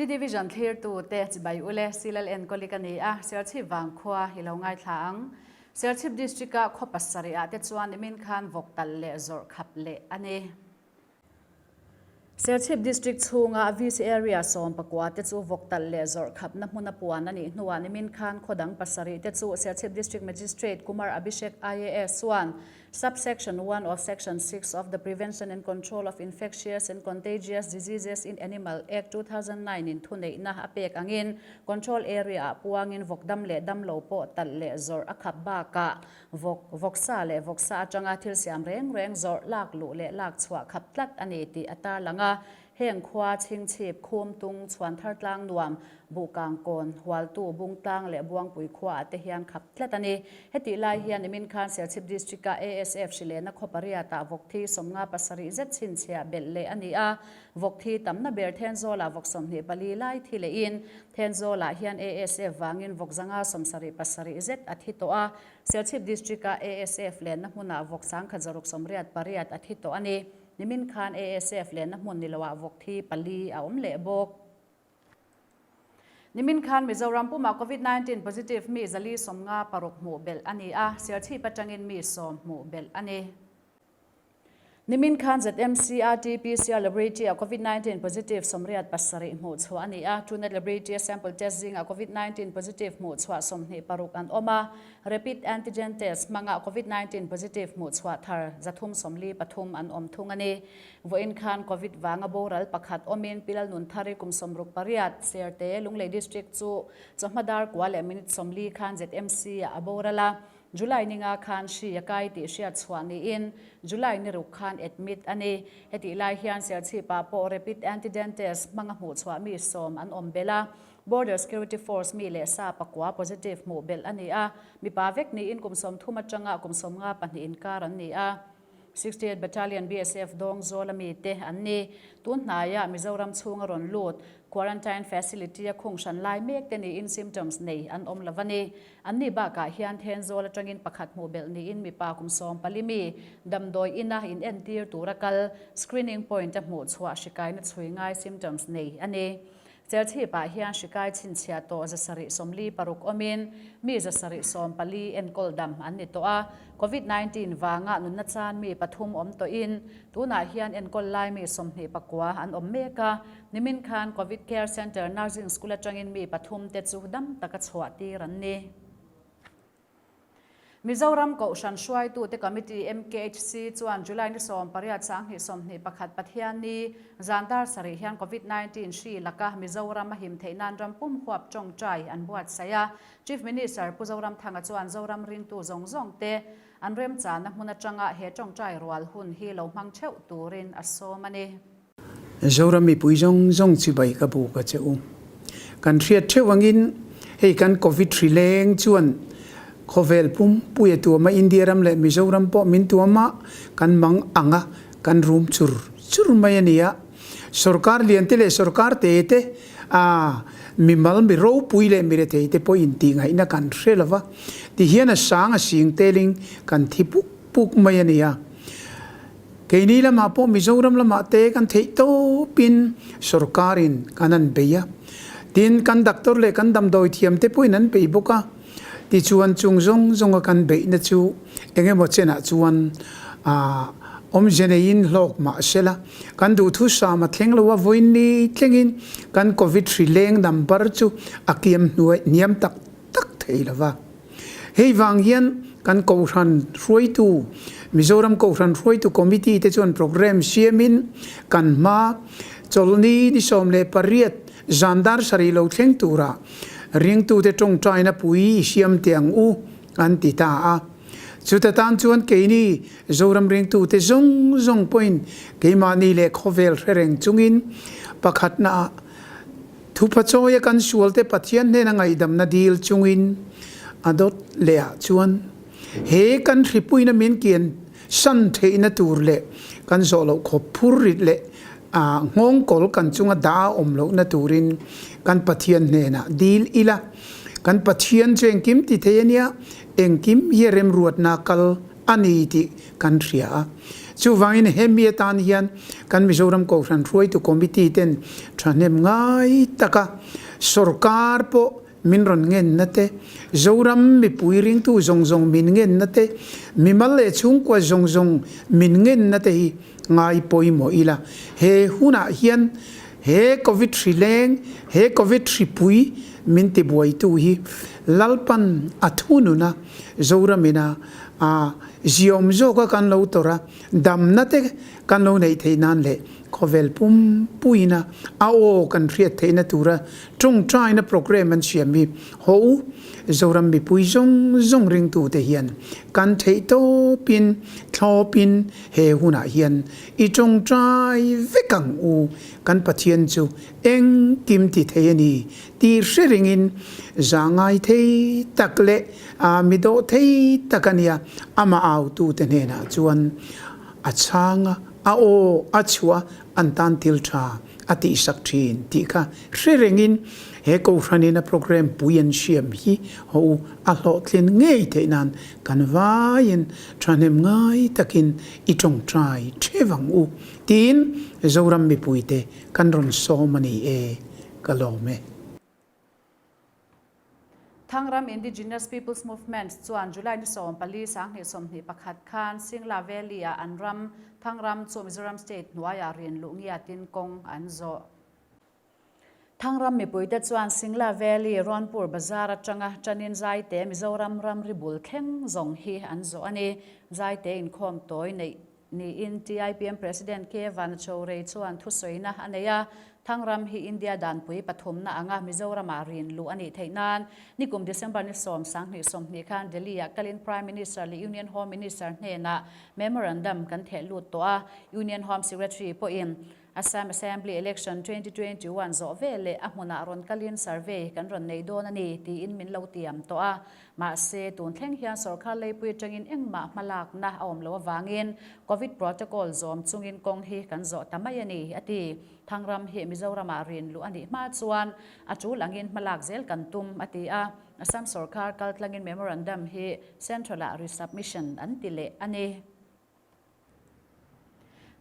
T-Division thlirtute chibai ule Silal enkawli ka ni a, Serchhip vangkhua i lo ngaithla ang. Serchhip District-a khaw pasarih ah te chuan nimin khan vawk talh leh zawrh khap leh a ni. Serchhip District chhunga VC Area 19 te chu vawk talh leh zawrh khapna hmuna puan a nih hnuah nimin khan khaw dang pasarih te chu Serchhip District Magistrate Kumar Abhishek IAS chuan Sub-section 1 of Section 6 of the Prevention and Control of Infectious and Contagious Diseases in Animal Act 2009 in thuneihna a pek angin Control Area ah puangin vawk dam leh dam lo pawh talh leh zawrh a khap bakah Vawk, vawksa leh vawksa atanga thil siam reng reng zawrh lak luh leh lak chhuah khap tlat a ni tih a tarlang a. Heng khua, Chhingchhip, Khum, Tung, Chhuanthar tlang nuam, Buhkang kawn, Hualtu, Bungtlang leh Buangpui khuaah te hian khap tlat a ni. Hetih lai hian nimin khan Serchhip District-a ASF hrilehna khaw pariatah vawkthi 57 zet chhinchhiah belh leh a ni a. Vawkthi tamna ber Thenzawlah vawk 24 lai thi lehin Thenzawlah hian ASF vangin vawk 577 zet a thi tawh a. Serchhip District-a ASF lenna hmunah vawk 1688 a thi tawh a ni. Nimin khan ASF lenna hmun ni loah vawk thi pali a awm leh bawk. Nimin khan Mizoram pumah Covid-19 positive mi 456 hmuh belh a ni a, Serchhip atangin mi 10 hmuh belh a ni. Nimin khan ZMC RT-PCR Laboratory-ah Covid-19 positive 87 hmuh chhuah a ni a, Truenat Laboratory-a sample test zingah Covid-19 positive hmuh chhuah 26 an awm a, Rapid Antigen Test hmangah Covid-19 positive hmuh chhuah thar 343 an awm thung a ni. Vawiin khan Covid vanga boral pakhat awmin Pilal Nunthari kum 68, Serte, Lunglei District chu chawhma dar kua leh minute 40 khan ZMC-ah a boral a. July ni nga khan hri a kai tih hriat chhuah niin July ni ruk khan admit a ni. Hetih lai hian Serchhip-ah pawh rapid antigen test hmanga hmuh chhuah mi 10 an awm belh a. Border Security Force mi leh sa pakua positive hmuh belh a ni a. Mipa vek niin kum 30 atanga kum 52 inkar an ni a. 68 Battalion BSF dawng zawl a mite an ni. Tun hnaiah Mizoram chhunga rawn lut Quarantine Facility a khung hran lai mek te niin symptoms nei an awm lo a ni. An ni bakah hian Thenzawl atangin pakhat hmuh belh niin mipa kum 14 mi damdawi ina in entir tura kal screening point a hmuh chhuah hri kaina chhui ngai symptoms nei a ni. Chelchhipah hian hri kai chhinchhiah tawh 746 awmin mi 714 enkawl dam an ni tawh a. Covid-19 vanga nunna chan mi pathum awm tawhin tunah hian enkawl lai mi 29 an awm mek a. Nimin khan Covid Care Centre Nursing School atangin mi pathum te chu dam taka chhuah tir an ni. Mizoram Kohhran hruaitute Committee, MKHC, chuan July ni 18 2021 Pathianni zan dar sarih hian Covid-19 hri laka Mizoram a him theih nan ram pum huap tawngtai an buatsaih a. Chief Minister Pu Zoramthanga chuan Zoram ringtu zawng zawng te an remchana hmun atanga he tawngtai rual hun hi lo hmang theuh turin a sawm a ni. Zoram mipui zawng zawng chibai ka buk a che u. Kan hriat theuh angin hei kan Covid hri leng chuan khawvel pum pui a tuam a, India ram leh Mizoram pawh min tuam a, kan mang ang a, kan rum chur chur mai a ni a. Sorkar lian te leh sorkar te te a mimal mi ropui leh mi rethei te pawh intih ngaihna kan hre lo va, tihian a sang a sing telin kan thi puk puk mai a ni a. Keini lamah pawh Mizoram lamah te kan theih tawpin sorkarin kan an bei a, tin kan doctor leh kan damdawi thiam te pawhin an bei bawk a, tichuan chung zawng zawnga kan beihna chu eng emaw chenah chuan awmze neiin hlawk mah sela, kan duhthusam a thleng lo a, vawiin ni thlengin kan Covid hri leng number chu a kiam hnuai hniam tak tak thei lo va. Hei vang hian kan Kohhran hruaitu, Mizoram Kohhran hruaitu Committee te chuan programme siamin kan hma chawlhni ni 18 zan dar sarih lo thleng tura ringtute tawngtaina pui i siam teh ang u an ti ta a. Chuta tan chuan keini Zoram ringtute zawng zawng pawhin keimahni leh khawvel hre reng chungin pakhatnaah Thupachawi a kan sualte Pathian hnena ngaihdamna dil chungin a dawt leh ah chuan he kan hripuina min kian san theihna tur leh kan zawh loh khawp phur rit leh nghawngkawl kan chunga dah a awm lohna turin kan Pathian hnenah dil ila. Kan Pathian chu engkim ti thei a nia, engkim hi a remruatna kal a. a ni tih kan hria a. Chuvangin hemi atan hian kan Mizoram Kohhran Hruaitu Committee ten thahnem ngai taka sorkar pawh min rawn ngenna te, Zoram mipui ringtu zawng zawng min ngenna te, mimal leh chhungkua zawng zawng min ngenna te hi ngai pawimawh ila. He hunah hian he Covid hri leng, he Covid hripui min tibuaitu hi Lalpan a thunun a, Zoramina a ziawm zawka kan lo tawrh a, damna te kan lo neih theih nan leh khawvel pumpuina a aw kan hriat theihna tura tawngtaina programme an siam hi haw u. Zoram mipui zawng zawng ringtute hian kan theih tawpin thlawpin he hunah hian i tawngtai vek ang u. Kan Pathian chu engkim ti thei a ni tih hre ringin za ngai thei tak leh mi dawh thei tak a nia. Amah autute hnenah chuan a chhang a, a aw a chhuah a, an tan thil tha a tihsak thin tih kha hre rengin he Kohhranin a programme pui an siam hi haw u a hlawhtlin ngei theih nan kan vaiin thahnem ngai takin i tawngtai theuh ang u tiin Zoram mipuite kan rawn sawm a ni e, ka lawm e. Thangram Indigenous Peoples Movement chuan July ni 14 2021 khan Singla Valley-ah an ram Thangram chu Mizoram State hnuaiah rin luh ngiatin kawng an zawh. Thangram mipuite chuan Singla Valley, Rawnpur Bazar atanga tanin Zaite Mizoram ramri bul thleng zawng hi an zawh a ni. Zaite inkhawm tawi neih Niin TIPM President K. Vanachorei chuan thusawina a nei a, Thangram hi India danpui pathumna anga Mizoramah rin luh a nih theih nan nikum December ni 10, 20 khan Delhi-ah kalin Prime Minister leh Union Home Minister hnenah memorandum kan theh lut tawh a, Union Home Secretary pawhin Assam Assembly Election 2021 zawh veleh a hmunah rawn kalin survey kan rawn nei dawn a ni tiin min lo tiam tawh a. Mahse, tun thleng hian sorkar leipui atangin engmah hmalakna a awm loh avangin Covid protocol zawm chungin kawng hi kan zawh ta mai a ni, a ti. Thangram hi Mizoramah rin luh a nih hma chuan a tul angin hmalak zel kan tum, a ti a. Assam sorkar kaltlangin memorandum hi Central-ah resubmission an ti leh a ni.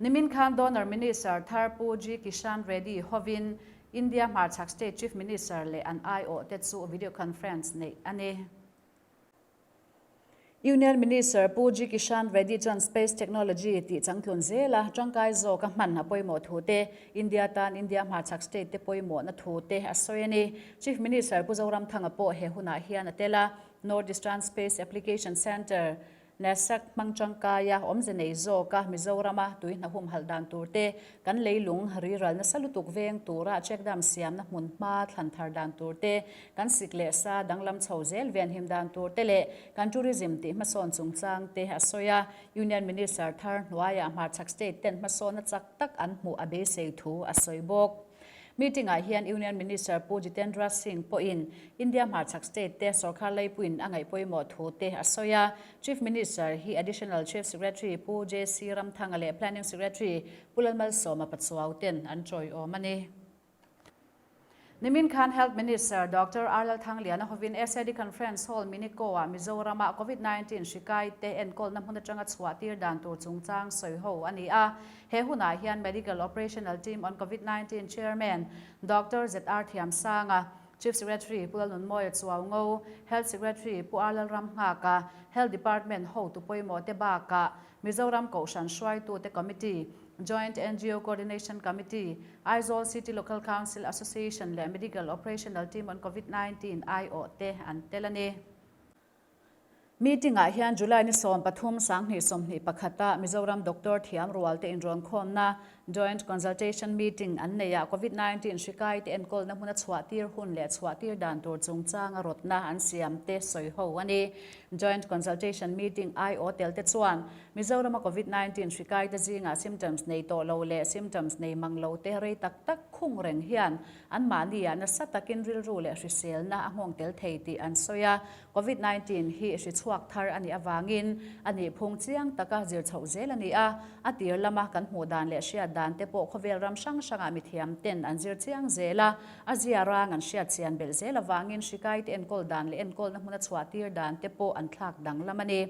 Nimin khan Donor Minister thar Pu G Kishan Reddy hovin India hmarchhak State Chief Minister leh an aiawhte chu video conference neih a ni. Union Minister Pu G Kishan Reddy chuan Space Technology tih changtlun zela tangkai zawka hman a pawimawh thu te, India tan India hmarchhak state te pawimawhna thu te a sawi a ni. Chief Minister Pu Zoramthanga pawh he hunah hian a tel a, North Eastern Space Application Centre, Nasak hmang tangkaia awmze nei zawka Mizorama tui hna humhalh dan tur te, kan leilung riral nasa lutuk veng tura check dam siamna hmun hma thlan thar dan tur te, kan sik leh sa danglam chho zel venhim dan tur te leh kan tourism tih hmasawn chungchang te a sawi a. Union Minister thar hnuaiah hmarchhak state ten hmasawnna chak tak an hmuh a beisei thu a sawi bawk. Meeting-ah hian Union Minister Pu Jitendra Singh pawhin India hmarchhak state te sorkar leipuiin a ngaih pawimawh thu te a sawi a. Chief Minister hi Additional Chief Secretary Pu JC Ramthanga leh Planning Secretary Pu Lalmalsawma Pachuau ten an tawiawm a ni. Nimin khan Health Minister Doctor R Lalthangliana hovin SAD Conference Hall Minico-ah Mizoram-ah Covid-19 hri kai te enkawlna hmun atanga chhuah tir dan tur chungchang sawiho a ni a. He hunah hian Medical Operational Team on Covid 19 Chairman Doctor ZR Thiamsanga, Chief Secretary Pu Lalnunmawia Chuaungo, Health Secretary Pu R Lalramnghaka, Health Department hotu pawimawh te bakah Mizoram Kohhran hruaitute Committee, Joint ngo Coordination Committee, Aizawl City Local Council Association leh Medical Operational Team on Covid 19 aiawh te an tel a ni. Meeting-ah hian July ni 13 2021-a Mizoram Doctor thiam rualte inrawnkhawmna Joint Consultation Meeting an neihah Covid 19 hri kaite enkawlna hmuna chhuahtir hun leh chhuahtir dan tur chungchanga rawtna an siamte sawiho a ni. Joint Consultation Meeting aiawh telte chuan Mizorama Covid 19 hri kaite zingah symptoms nei tawh lo leh symptoms nei mang lote rei tak tak khung reng hian anmahniah nasa takin rilru leh hriselna a nghawng tel thei tih an sawi a. Covid 19 hi hri chhuak thar a nih avangin a nih phung chiang taka zir chhoh zel a ni a, a tir lama kan hmuh dan leh hriat dan te pawh khawvel ram hrang hrangah mithiam ten an zir chiang zel a, a zia rang an hriat chian belh zel avangin hri kaite enkawl dan leh enkawlna hmuna chhuah tir dan te pawh an thlak danglam a ni.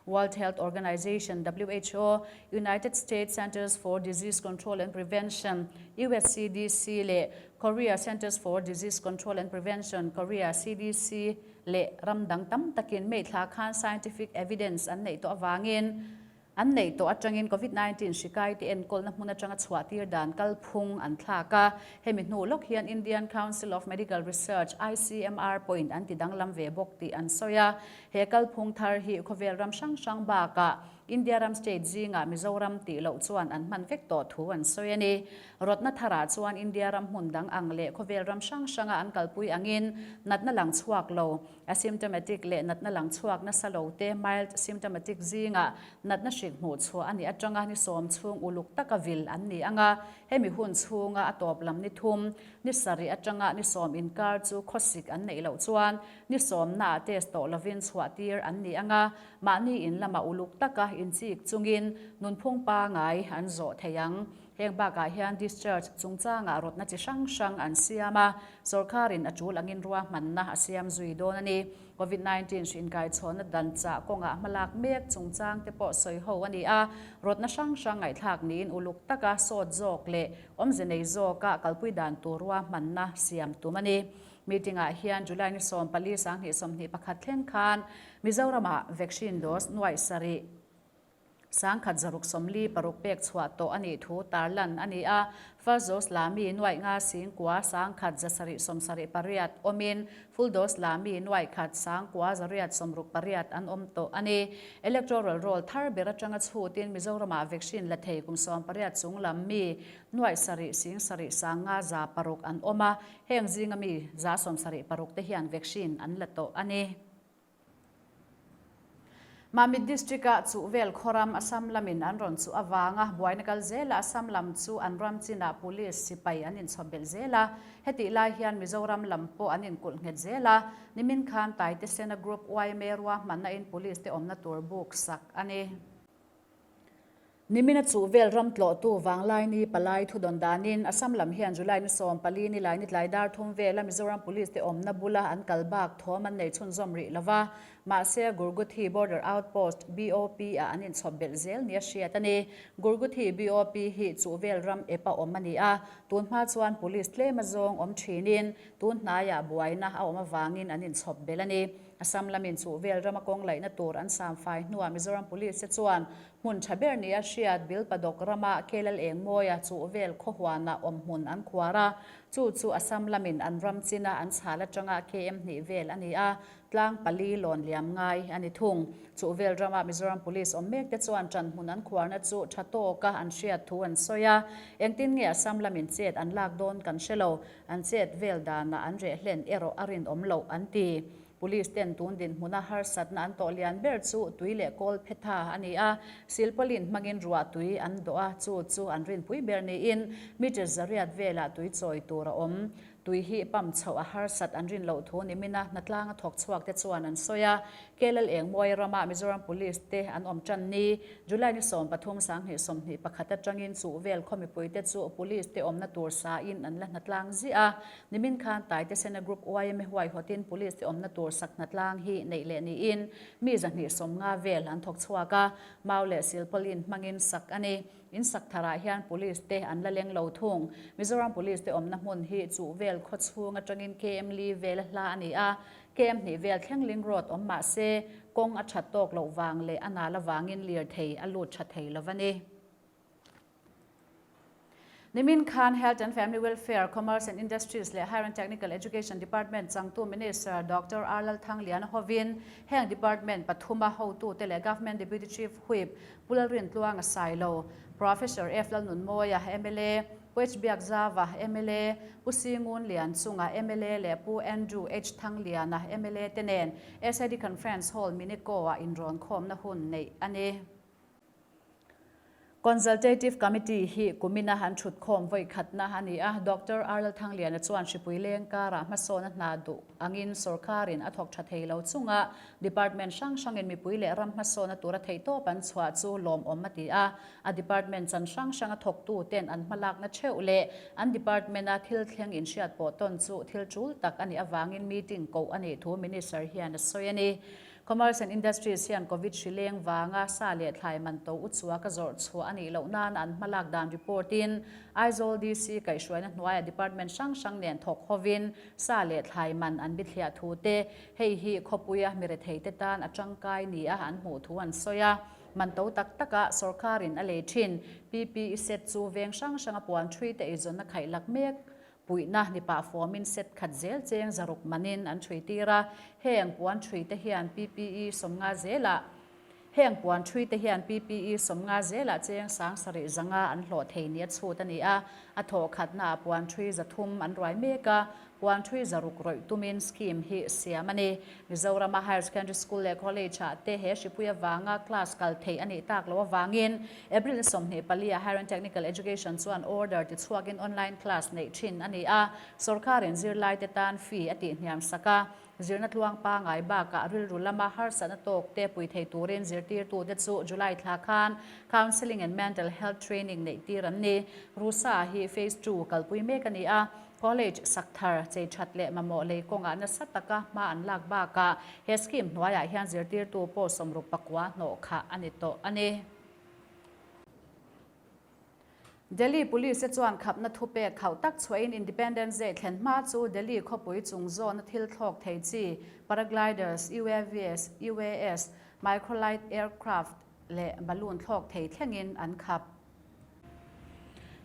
World Health Organization, who, United States Centers for Disease Control and Prevention, USCDC, leh Korea Centers for Disease Control and Prevention, Korea CDC, leh ram dang tam takin May thla khan scientific evidence an neih tawh avangin an neih tawh atangin Covid 19 hri kai te enkawlna hmun atanga chhuah tir dan kalphung an thlak a. Hemi hnu lawk hian Indian Council of Medical Research, ICMR, pawhin an ti danglam ve bawk tih an sawi a. He kalphung thar hi khawvel ram hrang hrang bakah India ram state zingah Mizoram tih loh chuan an hman vek tawh thu an sawi a ni. Rawtna tharah chuan India ram hmun dang ang leh khawvel ram hrang hranga an kalpui angin natna lang chhuak lo, asymptomatic, leh natna lang chhuak nasa lo te, mild symptomatic, zingah natna hrik hmuh chhuah a nih atanga ni sawm chhung uluk taka vil an ni ang a. Hemi hun chhunga a tawp lam ni thum, ni sarih atanga ni sawm inkar chu khawsik an neih loh chuan ni sawmnaah test tawh lovin chhuah tir an ni ang a. Mahni in lamah uluk taka inchik chungin nunphung pangai an zawh thei ang. Heng bakah hian discharge chungchangah rawtna chi hrang hrang an siam a, sawrkarin a tul angin ruahmanna a siam zui dawn a ni. Covid 19 hri inkaichhawnna dan chah kawngah hmalak mek chungchang te pawh sawi ho a ni a, rawtna hrang hrang ngaihthlak niin uluk taka sawt zawk leh awmze nei zawka kalpui dan tur ruahmanna siam tum a ni. Meeting-ah hian July ni 14 2021 thleng khan Mizoramah vaccine dose nuaih sarih 1000 646 pek chhuah tawh a nih thu tarlan a ni a. First dose la mi nuaih nga singkua 1000 778 awmin full dose la mi nuaih khat sangkua 868 an awm tawh a ni. Electoral roll thar ber atanga chhutin Mizoramah vaccine la thei kum 18 chung lam mi nuaih sarih sing sarih sang nga za paruk an awm a. Heng zinga mi 76 te hian vaccine an la tawh a ni. Mamit District-ah chuh vel khawram Assam lamin an rawn chuh avanga buaina kal zela Assam lam chu an ram chinah Police sipai an inchhawp belh zel a. Hetih lai hian Mizoram lam pawh an inkulh nghet zel a. Nimin khan Taite Sena Group yma ruahmanna in Police te awmna tur buk sak a ni. Nimina chuh vel ram tlawhtu Vanglaini palai thudawn danin Assam lam hian July ni 14 ni lai ni tlai dar thum vela Mizoram Police te awmna bula an kal bak thawm an nei chhunzawm rih lova, mahse Gurguthi Border Outpost, BOP, ah an inchhawp belh zel nia hriat a ni. Gurguthi BOP hi chuh vel ram ep a awm a ni a, tun hma chuan Police tlem azawng awm thinin tun hnaiah buaina a awm avangin an inchhawp belh a ni. Assam lamin chuh vel rama kawng laihna tur an sam fai hnuah Mizoram Police te chuan Hmun tha ber nia hriat Bilpadawk rama Kelal Engmawia chuh vel khawhuanah awm hmun an khuar a, chu chu Assam lamin an ram china an chhal atanga KM hnih vel a ni a, tlang pali lawn liam ngai a ni thung. Chuh vel rama Mizoram Police awm mek te chuan ṭan hmun an khuarna chu tha tawka an hriat thu an sawi a, engtin nge Assam lamin chet an lak dawn kan hre lo, an chet vel danah an reh hlen erawh a rinawm loh an ti. Police ten tun dinhmuna harsatna an tawh lian ber chu tui leh kawl phetha a ni a, silpauline hmangin ruah tui an dawh a, chu chu an rinpui ber niin meter zariat velah tui chawi tur a awm. Tui hi pump chhoh a harsat an rin loh thu nimina hnatlang a thawk chhuak te chuan an sawi a. KLL Engmawia rama Mizoram Police te an awm tan ni, July ni 13 2021 atangin chuh vel khaw mipui te chu Police te awmna tur sain an la hnatlang ziah a. Nimin khan Taite Sena Group yma huaihawtin Police te awmna tur sak hnatlang hi neih leh niin mi 250 vel an thawk chhuak a, mau leh silpauline hmangin sak a ni. In sak tharah hian Police te an la leng lo thung. Mizoram Police te awmna hmun hi chuh vel khaw chhung atangin KM li vel a hla a ni a, KM hnih vel thleng ling road awm mah se kawng a that tawk loh vang leh a nal avangin lirthei a lut tha thei lo a ni. Nimin khan Health and Family Welfare, Commerce and Industries leh Higher and Technical Education Department changtu Minister Doctor R Lalthangliana hovin heng department pathuma hotute leh Government Deputy Chief Whip Pu Lalrintluanga Sailo, Professor F Lalnunmawia, mla, Pu H Biakzava, mla, Pu Singun Lianchunga, mla leh Pu Andrew H Thangliana, mla te nen SID Conference Hall Minico-ah inrawn khawmna hun neih a ni. Consultative Committee hi kumina an thut khawm vawi khatna a ni a, Doctor R Lalthangliana chuan hripui leng karah hmasawna hna duh angin sawrkarin a thawk tha thei lo chunga department hrang hrangin mipui leh ram hmasawna tura theihtawp an chhuah chu lawmawm a ti a. A department chan hrang hranga thawktu ten an hmalakna theuh leh an department-a thil thleng inhriat pawh tawn chu thil tul tak a nih avangin meeting koh a nih thu Minister hian a sawi a ni. Commerce and Industries hian Covid hri leng vanga sa leh thlai man to uchuak a zawrh chhuah a nih loh nan an hmalak dan report in Aizawl DC kaihhruaina hnuaiah department hrang hrang nen thawk hovin sa leh thlai man an bithliah thu te, hei hi khawpuia mirethei te tan a tangkai nia an hmuh thu an sawi a. Man to tak taka sorkarin a lei thin PPE set chu veng hrang hranga puan thui te eizawnna khaih lak mek puihna ni pah fawmin set khat zel cheng zaruk manin an thui tir a, heng puan thui te hian PPE 50 zelah Heng puan thui te hian PPE 50 zelah cheng 7000 an hlawh thei nia chhut a ni a, a thawh khatnaah puan thui 300 an ruai mek a, puan thui 600 rawih tumin scheme hi siam a ni. Mizorama Higher Secondary School leh College ah te he hripui avanga class kal theih a nih tak loh avangin April ni 24 ah Higher and Technical Education chuan order tichhuakin online class neih thin a ni a, sorkarin zirlaite tan fee a tihhniam sak a. Zirna tluang pangai bakah rilru lama harsatna tawk te pui thei turin zirtirtute chu July thla khan Counselling and Mental Health Training neih tir an ni. RUSA hi Phase ii kalpui mek a ni a, College sak thar, chei that leh mamawh lei kawngah nasa taka hma an lak bakah he scheme hnuaiah hian zirtirtu pawh 69 hnawh khah a ni tawh a ni. Delhi Police te chuan khapna thupek khauh tak chhuahin Independence Day thlen hma chu Delhi khawpui chung zawna thil thlawk thei chi paragliders, UAVs, UAS, microlight aircraft leh balloon thlawk thei thlengin an khap.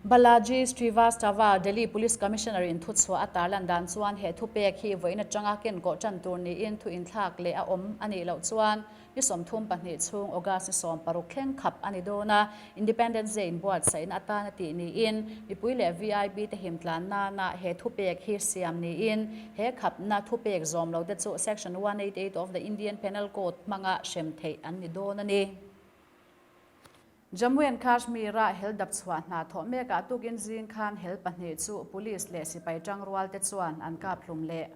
Balaji Srivastava, Delhi Police Commissioner in thuchhuah a tarlan dan chuan he thupek hi vawiin atanga kenkawh tan tur niin thu inthlak leh a awm a nih loh chuan Ni 32 chhung August ni 16 thleng khap a ni dawn a, Independence Day inbuatsaihna atana tih niin mipui leh VIP te him tlan nana he thupek hi siam niin he khapna thupek zawm lo te chu Section 188 of the Indian Penal Code hmanga hrem theih an ni dawn a ni. Jammu and Kashmir-a hel dap chhuah hna thawh mekah tukin zing khan hel pahnih chu Police leh sipai tangrual te chuan an kap hlum leh.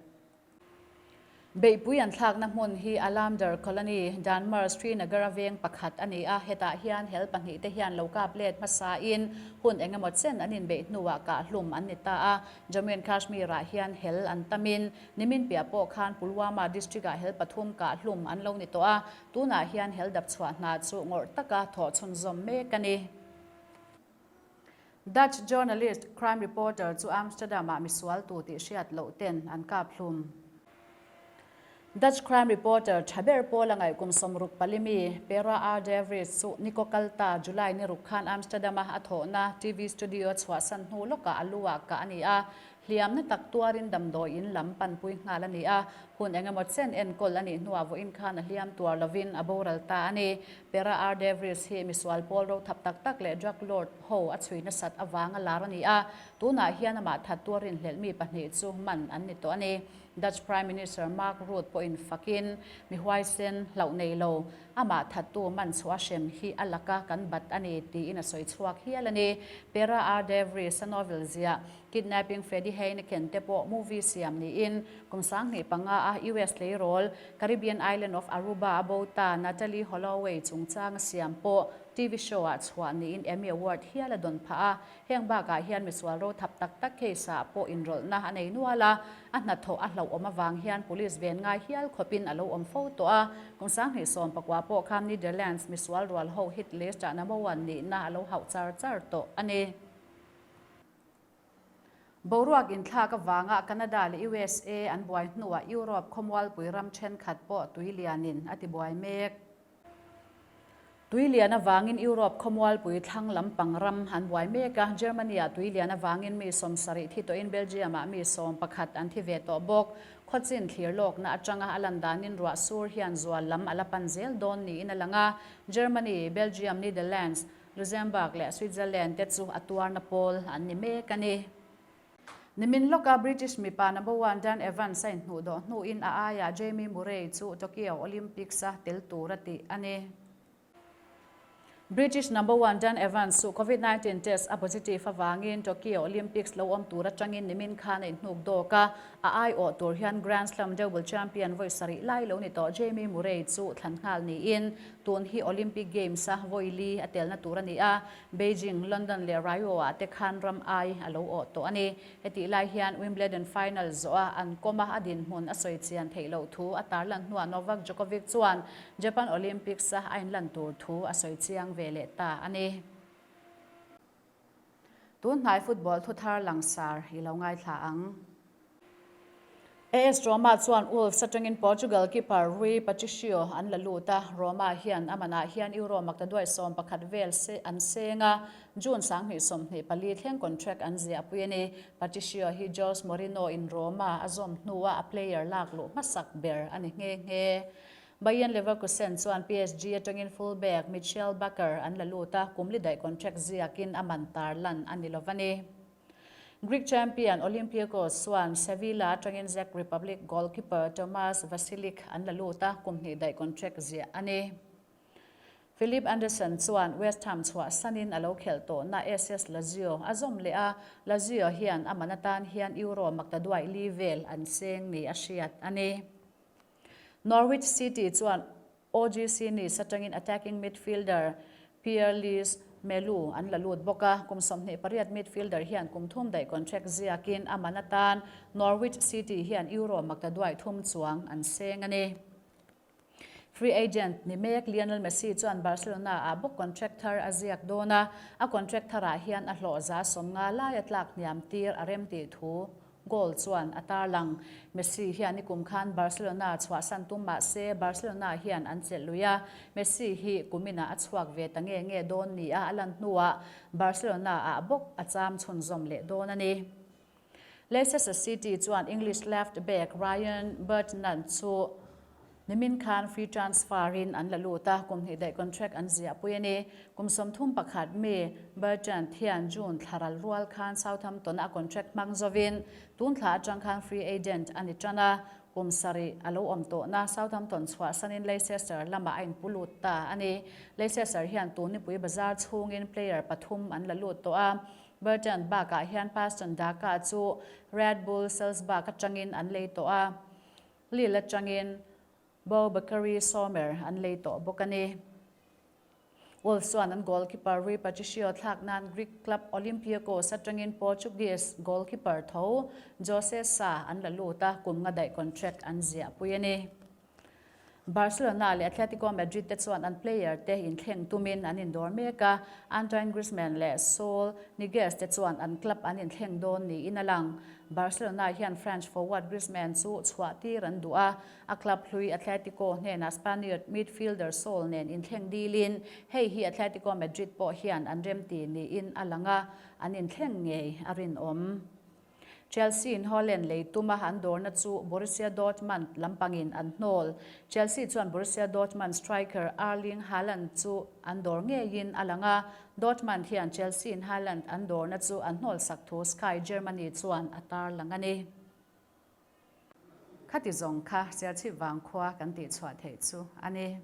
Beihpui an thlakna hmun hi Alamdar Colony, Danmar, Srinagar-a veng pakhat a ni a, hetah hian hel pahnih te hian lo kap let hmasain hun eng emaw chen an inbeih hnuah kahhlum an ni ta a. Jammu and Kashmir-ah hian hel an tamin nimin piah pawh khan Pulwama district-ah hel pathum kahhlum an lo ni tawh a, tunah hian hel dap chhuah hna chu ngawrh taka thawh chhunzawm mek a ni. Dutch journalist, crime reporter chu Amsterdam-ah misual tu tih hriat loh ten an kap hlum. Dutch crime reporter tha ber pawl a ngaih kum 64 mi, Pera R. De Vries chu Nico kalta July ni ruk khan Amsterdam-a a thawhna TV studio a chhuahsan hnu lawkah a lu ah kah a ni a, Hliamna tak tuarin damdawi in lam panpui nghal a ni a, hun eng emaw chen enkawl a nih hnuah vawiin khan a hliam tuar lovin a boral ta a ni. Pera R. De Vries hi misual pawl ro thap tak tak leh drug lord ho a chhui nasat avanga lar a ni a, tunah hian amah that tuar rinhlelh mi pahnih chu man an ni tawh a ni. Dutch Prime Minister Mark Rutte pawhin fakin mi huaisen hlauh nei lo, amah thattu man chhuah hrem hi a laka kan bat a ni tiin a sawi chhuak hial a ni. Pera R. De Vries a novel ziah Kidnapping Freddie Heineken te pawh movie siam niin kum 2005 a US tleirawl Caribbean island of Aruba a bo ta Natalee Holloway chungchanga siam pawh TV show ah chhuah niin Emmy Award hial a dawn phah a. Heng bakah hian misual ro thap tak tak case ah pawh inrawlhna a nei nual a, a hnathawh a hlauhawm avang hian police ven ngai hial khawpin a lo awm fo tawh a. Kum 2019 pawh khan Netherlands misual rual ho hit list ah number one nihna a lo hauh char char tawh a ni. Boruak inthlak avanga Canada leh USA an buai hnuah Europe khawmualpui ram thenkhat pawh tui lianin a tibuai mek. Tui lian avangin Europe khawmualpui thlang lampang ram an buai mek a, Germany-ah tui lian avangin mi 70 thi tawhin Belgium-ah mi 11 an thi ve tawh bawk. Khawchin thlir lawkna atanga a lan danin ruah sur hian zual lam a la pan zel dawn niin a lang a, Germany, Belgium, Netherlands, Luxembourg leh Switzerland te chu a tuarna pawl an ni mek a ni. Nimin lawka British mipa number one Dan Evans a inhnuhdawh hnuin a aiah Jamie Murray chu Tokyo Olympics-a tel tur a tih a ni. British number one Dan Evans chu Covid 19 test a positive avangin Tokyo Olympics lo awm tur atangin nimin khan a inhnuk dawk a, a aiawh tur hian Grand Slam double champion vawi sarih lai lo ni tawh Jamie Murray chu thlan nghal niin tun hi Olympic Games a vawi li a telna tur a ni a, Beijing, London leh Rio ah te khan ram ai a lo awh tawh a ni. Hetih lai hian Wimbledon final zawha an kawm a, a dinhmun a sawi chian theih loh thu a tarlan hnuah Novak Djokovic chuan Japan Olympics-a a inlan tur thu a sawi chiang ve leh ta a ni. Tunhnai football thuthar langsar i lo ngaithla ang. AS Roma chuan Wolves atangin Portugal keeper Rui Patricio an la lut a, Roma hian a manah hian Euro maktaduai 11 vel an seng a, June 2024 thleng contract an ziahpui a ni. Patricio hi Jose Mourinho in Roma a zawm hnua a player lak luh hmasak ber a ni nghe nghe. Bayern Leverkusen chuan PSG atangin full-back Mitchell Bakker an la lut a, kum li daih contract ziakin a man tarlan a ni lo va ni. Greek champion Olympiakos chuan Sevilla atangin Czech Republic goalkeeper Tomas Vasilik an la lut a, kum hnih daih contract ziah a ni. Felipe Anderson chuan West Ham chhuahsanin a lo khelh tawhna SS Lazio a zawm leh a, Lazio hian a man atan hian Euro maktaduaih li vel an seng ni a hriat a ni. Norwich City chuan OGC Nice atangin attacking midfielder Pierre-Louis Melu an la lut bawk a, kum 28 midfielder hian kum thum daih contract ziakin a man atan Norwich City hian Euro maktaduaih thum chuang an seng a ni. Free agent ni mek Lionel Messi chuan Barcelona ah bawk contract thar a ziak dawn a, a contract tharah hian a hlawh 50% laia tlak hniam tir a rem tih thu Goal chuan a tarlang. Messi hian nikum khan Barcelona chhuahsan tum mah se Barcelona hian an chelh lui a, Messi hi kuminah a chhuak ve ta nge nge dawn nia a lan hnuah Barcelona ah bawk a cham chhunzawm leh dawn a ni. Leicester City chuan English left back Ryan Bertrand chu Nimin khan free transfer in an la lut a, kum hnih daih contract an ziahpui a ni. Kum 31 mi Bertrand hian June thla ral rual khan Southampton a contract hmang zovin tun thla atang khan free agent a ni tan a, kum sarih a lo awm tawhna Southampton chhuahsanin Leicester lamah a inpu lut ta a ni. Leicester hian tun nipui bazar chhungin player pathum an la lut tawh a, Bertrand bakah hian Paston Daka chu Red Bull Salzburg atangin an lei tawh a. Lille atangin Boubakary Somer an lei tawh bawk a ni. Wolves chuan an goalkeeper Rui Patricio thlak nan Greek club Olympiakos atangin Portuguese goalkeeper tho Jose Sa an la lut a, kum nga daih contract an ziahpui a ni. Barcelona leh Atletico Madrid te chuan an player te inthleng tumin an indawr mek a, Antoine Griezmann leh Saul Niguez te chuan an club an inthleng dawn niin a lang. Barcelona hian French forward Griezmann chu chhuah tir an duh a, a club hlui Atletico hnenah Spaniard midfielder Saul nen inthleng dilin hei hi Atletico Madrid pawh hian an remti niin a lang a, an inthleng ngei a rinawm. Chelsea in Haaland lei tuma an dawrna chu Borussia Dortmund lampangin an hnawl. Chelsea chuan Borussia Dortmund striker Erling Haaland chu an dawr ngeiin a lang a, Dortmund hian Chelsea in Haaland an dawrna chu an hnawlsak thu Sky Germany chuan a tarlang a ni. Khati zawng kha Serchhip vangkhua kan tihchhuah theih chu a ni.